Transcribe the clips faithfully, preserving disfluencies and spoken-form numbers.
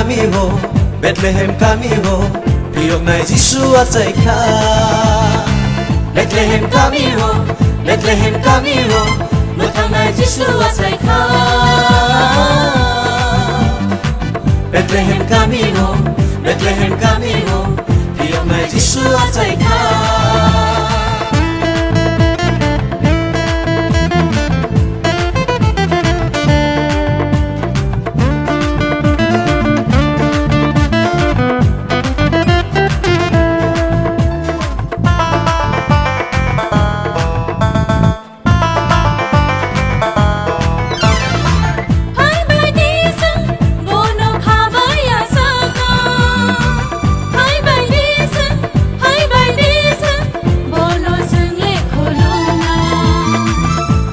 Kami o, Bethlehem kami o, phiyoknai Jisu achai kha. Bethlehem kami o, Bethlehem kami o, mwthangnai Jisu achai kha. Bethlehem kami o, Bethlehem kami o, phiyoknai Jisu achai kha. Phai bai di chwng bono khabai achai kha. Phai bai di chwng, phai bai di chwng bono chwng le khulumna.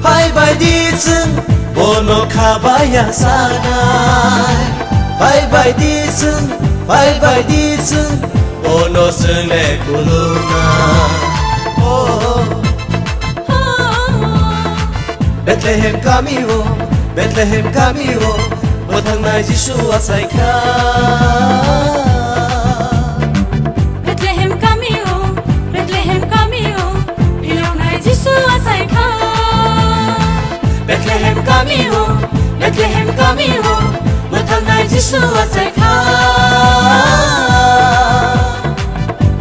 Phai bai di chwng bono khabai achai kha. Phai bai di chwng, phai bai di chwng bono chwng le khulumna. Oh. Bethlehem kami o, Bethlehem kami o, mwthangnai Jisu achai kha. Bethlehem kami o, Bethlehem kami o, phiyoknai Jisu achai kha. Bethlehem kami o, Bethlehem kami o, mwthangnai Jisu achai kha.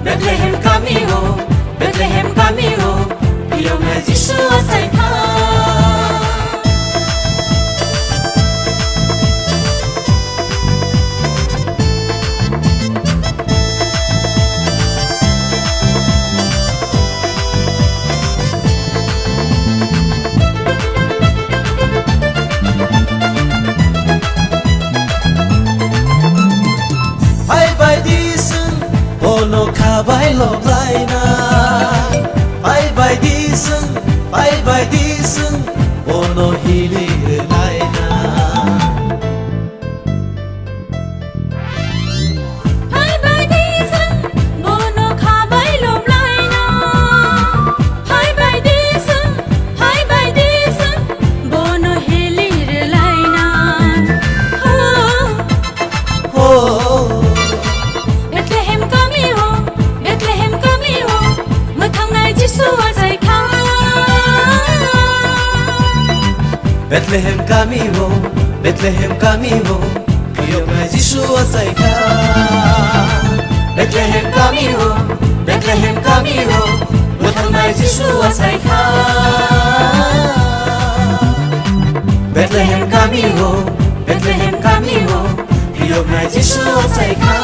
Bethlehem kami o, Bethlehem kami o, phiyoknai Jisu achai kha. Phai bai di chwng bono khabai lob laina. Phai bai di chwng, phai bai di chwng bono hili rwlaina. Phai bai di chwng bono khabai lob laina. Phai bai di chwng, phai bai di chwng bono hili rwlaina. Ho. Ho. Bethlehem kami o, Bethlehem kami o, mwthangnai Jisu achai kha. Bethlehem kami o, Bethlehem kami o, phiyoknai Jisu achai kha. Bethlehem kami o, Bethlehem kami o, mwthangnai Jisu achai kha. Bethlehem kami o, Bethlehem kami o, phiyoknai Jisu achai kha.